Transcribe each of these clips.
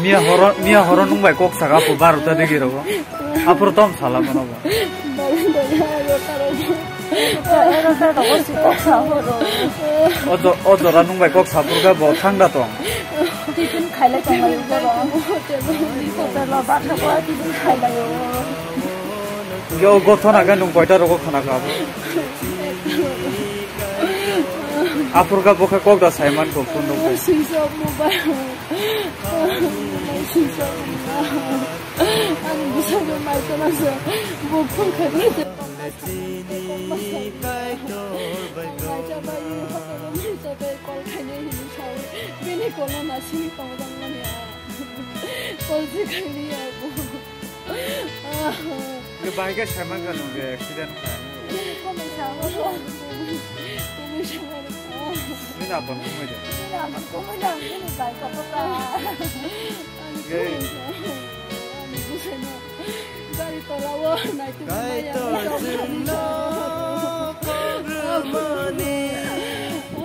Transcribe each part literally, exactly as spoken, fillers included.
Miya horo, miya horo nwng bai kok saka po barota digi rogo. Apor tom sala mano ba. O jo-, o jora nwng bai kok sapur ka bo thang da tong. Tiffin khailai tong lai borok. Hotel lo ba thang ko tiffin khailai o. Yo gothona ka nwng koita rogo khana ka bo. Apor ka bo khe kok da saiman ko phone rok. Switch off mobile. Mobile switch off. Ani bwsai bo mai khna se. Bo phone khai bo se. Mai cha bai hotel mai cha bai call khai nai hini sai. Bini call no na sini tong jang mani a. Call se khai ni a bo. Ke bai ke saiman ka nwng ke accident kha. Bini komai sa bo. Komai sa bo. Bini apon komai de. Bini apon komai de, bini bai ka pota. Ani komai sa. Ani komai sa. Gari tola o nai tu maya. Kaitor chwngno kok rwmani,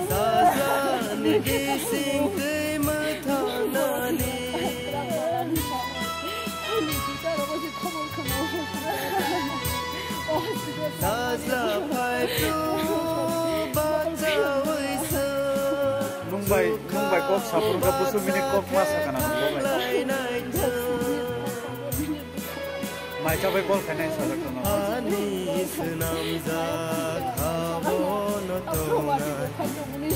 sajlani bising twi mwthangna. Sajla phai tu bachawi sa. Nwng bai, nwng bai kok sapur ka busu mini kok ma sakana nwng bai. Mai cha bai call khainai sajak tongma. Ani swnamjak abono tongnai,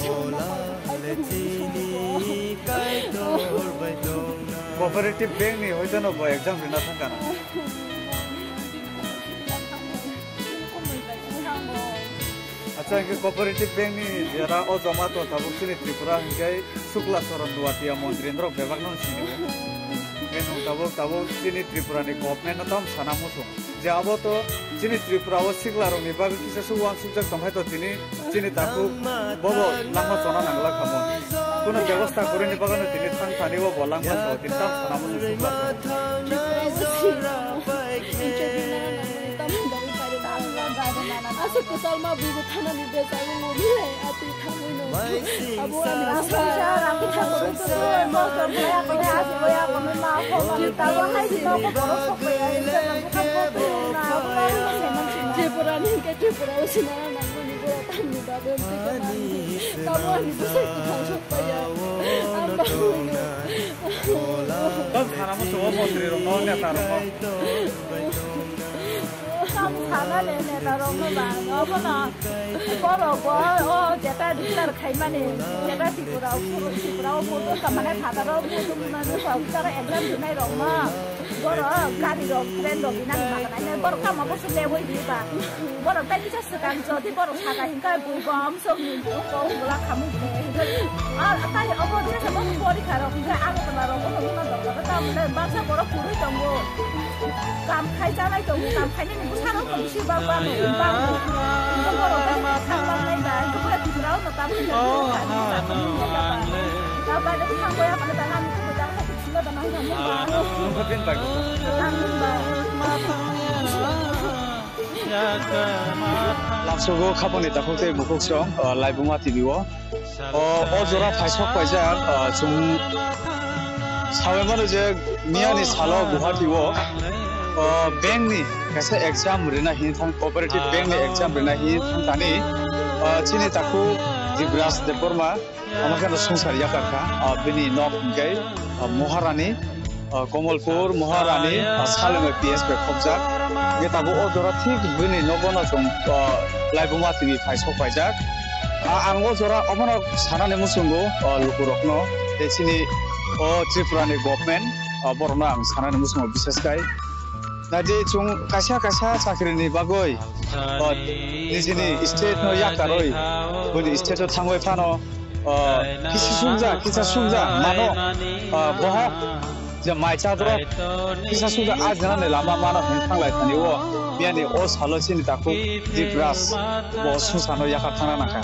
bola le chini Kaitor bai tongnai. Cooperative Bank ni hoitano bo exam rina thangkana. Acha, hingke Cooperative Bank ni jera o joma tong tabuk chini Tripura hingke Sukla Charan Duatiya montri norok bebak no sini o. Hingke nwng tabuk, tabuk chini Tripura ni government no tam sana muchung. Je abo to chini Tripura o sikla rok ni bagwi kisa se uansukjak tong hai to tini chini takhuk bobo langma chona nangla kha mo. Kuno bebosta kwrwi ni bagwi no tini thang thani o bo langma so tini tam sana muchung Sukla Charan. Aswk kwtal ma bwrwi bo thanani bechar wngwi atwi thangwi no. Abo ani bwsa. Tripura ni hwnkhe Tripura o sinana nangmani borok tamni bagwi amtwi tongmani. Abo ani bwsai kwthang sok paiya. Ang bahai no. Tong sana mo sugo montri rok no, neta rok no. Tamo sana le neta rok no ba, obo no. Borok bo, o, jeta declare khaimani, jeta Tripura, Tripura o vote wngkha mane phataro vote wngmani, phataro exam rinai rok no. Borok gari rok, train rok rinani makanai, borok tamo bo sule oi di ba. Borok tai kisa swkang jodi borok saka hinkha bui bom sok ni bui bom bwla khamung bui. Ah, tai obo je se bo porikha rok hinkha Agartala rok bo no dok dok ta mane baksa borok kwrwi tongo. Kam khai chanai tongo, kam khainani bwsarok no bisi bak bak no bak no. Borok bai thang bak nai ba, borok Tripura o no kam khai ta ba de thang boya mane ta nang ta nang ta nang ta nang ba. Nung kha pin bai. Nang ba. Lapsugo khapangni takhuk tei bukhuk song, o, Laibuma T V o. O, o jora phaisok paijak, o, chwng sawi mano je miyani salo Guwahati o, o, bank ni kaisa exam rina hin thang, cooperative bank ni exam rina hin thang thani, o, chini takhuk Dibraj Debbarma. Omo khe no sungsar yakar kha, ah, bini nok hwnkhe, ah, Moharani, ah, Komolpur Moharani, ah, Salem P S bai khopjak. Hwnkhe tabuk o jora thik bini nogo no chwng, ah, Laibuma T V phai sok paijak. Ah, ang o jora obono sanani muchungo, ah, lukurokno, tei chini o Tripura ni government, ah, borokno ang sanani muchungo bises khai. Naidi chwng kaisa kaisa chakri ni bagwi, o, nijini state no yakarwi, buini state o thangwi phano, o, kisa sumja, kisa sumja mano, o, bohok je mai chadrok kisa sumja ajinani lama mano hwn thanglai thani o, biyani o salo chini takhuk Dibraj bo sumsano yakar thangna nangkha.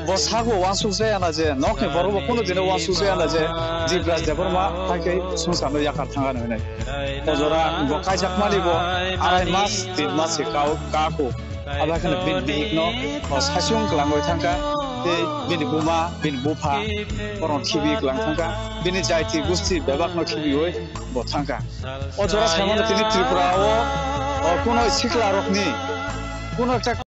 Bo sago uansuk jaya na je, nokni borok bo kunu dino uansuk jaya na je, Dibraj Debbarma hai khe sumsarno yakar thang ano hinwi. O jora bo kaijakmani bo arai mas, tin mas se kau, kako. Abo hai kheno bini bihikno bo saichung kwlangwi thangkha. tei bini buma, bini bupha, borokno khibi kwlang thangkha, bini jaiti gusti bebakno khibiwi bo thangkha. O jora saimano tini Tripura o, o kuno sikla rokni kuno ekta